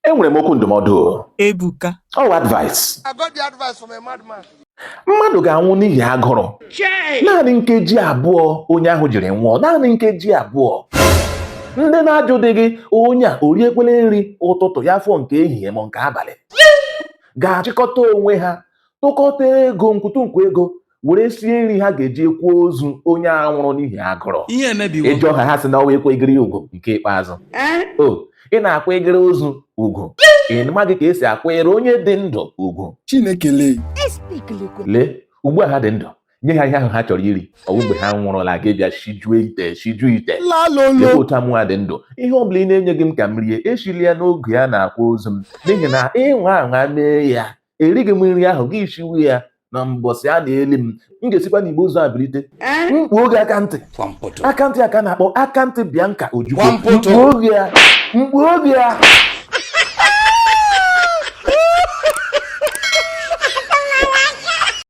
Enwere m okwu ndụmọdụ o. Ebuka. Ọ advice. I got the advice from a madman. Mmadụ ga-anwụ n'ihi agụrụ. Naanị nkeji 2 onye ahụ jiri nwụọ, naanị nkeji 2. Ndị na-ajụdịghị onye a o riekwele nri ụtụtụ ya fọ nke ehihie ma nke abalị ga-achịkọta onwe ha tụkọta ego nkwụtụnkwụ ego were sie nri ha ga-eji kwa ozu onye a nwụrụ n'ihi agụrụ. Ihe emebiwo. Ị jụọ ha, ha sị na ọ wụ ịkwanyere ugwu nke ikpeazụ. O ị na-akwanyere ozu ugwu, ị maghị ka esi akwanyere onye dị ndụ ugwu. Chineke lee. Lee ugbu a ha dị ndụ, nye ha ihe ahụ ha chọrọ iri. Ọ wụ mgbe ha nwụrụla gị bịa shijuo ite, shijuo ite. Lalolo. Lekwa otu mụwa dị ndụ, ihe ọ bụla ị na-enyeghị m ka m rie, eshili ya n'oge a na-akwa ozu m, n'ihi na ị nwa anwa mee ya, erighị m nri ahụ, gị shiwe ya na mbọsị a na-eli m, m ga-esikwa n'igbe ozu a bilite m kpuo gị aka ntị. Kwampoto. Aka ntị a ka a na-akpọ aka ntị Bianca Ojukwu. Kwampoto. M kpuo gị ya, m kpuo gị ya.